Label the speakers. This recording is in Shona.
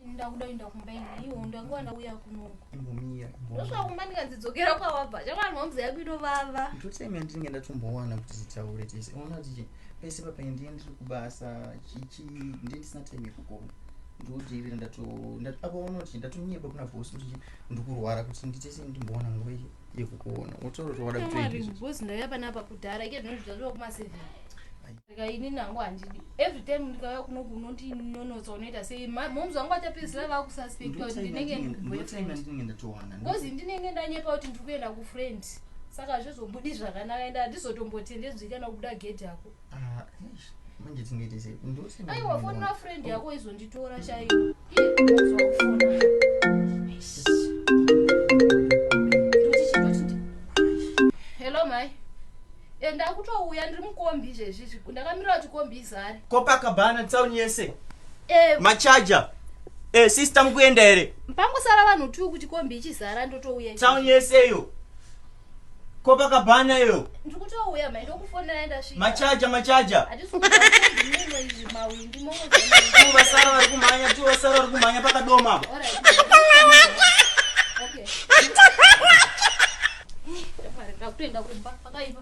Speaker 1: Ndakuda kuenda kumba ini iwo ndanga ndauya kunoku.
Speaker 2: Imbomira.
Speaker 1: Ndosvika kumba ndikanzi dzokera kwawabva. Chamwana momzi yako inovava.
Speaker 2: Ndotime yandinenge ndatombowana kuti titaure tese. Unoona kuti pese papa ndiye ndiri kubasa chichi ndiye ndisina time yekugona. Ndodirira ndato apa unoti ndatonyepa kuna boss kuti ndikurwara kuti nditese ndimbowana nguva yekukuona. Wotaura kuti wada kutoita.
Speaker 1: Boss ndauya panapa kudhara ike zvinozvi zvatova kuma 7. Rega ini nangu handidi. Every time ndikauya kuno unondinonotsa unoita sei? Moms vangu vachapedzisira vakususpecta kuti ndinenge
Speaker 2: ndinenge ndatowana.
Speaker 1: Ngozi ndinenge ndanyepa kuti ndiri kuenda kufriend. Saka hazvizobudi zvakanaka ende handizotombotendedzwi kana kubuda gedhi yako.
Speaker 2: Ah, manje tingaite sei?
Speaker 1: Aiwa fonera friend yako izonditora chaiyo. Iye moms vakufona. Hello mai. Eh, ndakutouya ndiri mukombi izvezvi ndakamirira kuti kombi izare
Speaker 3: Copacabana town yese
Speaker 1: eh,
Speaker 3: machaja eh, sister mukuenda here
Speaker 1: pangosara vanhu two kuti kombi ichizara ndotouya
Speaker 3: town yese iyo Copacabana iyo
Speaker 1: ndiri kutouya mai ndokufonera ndasvika
Speaker 3: machaja machaja
Speaker 1: hatisi kuda izvi mawindi
Speaker 3: mongo tu vasara vari kumhanya tu vasara vari kumhanya pakadoma apa
Speaker 1: Okay. Ndakutoenda kumba pakaipa.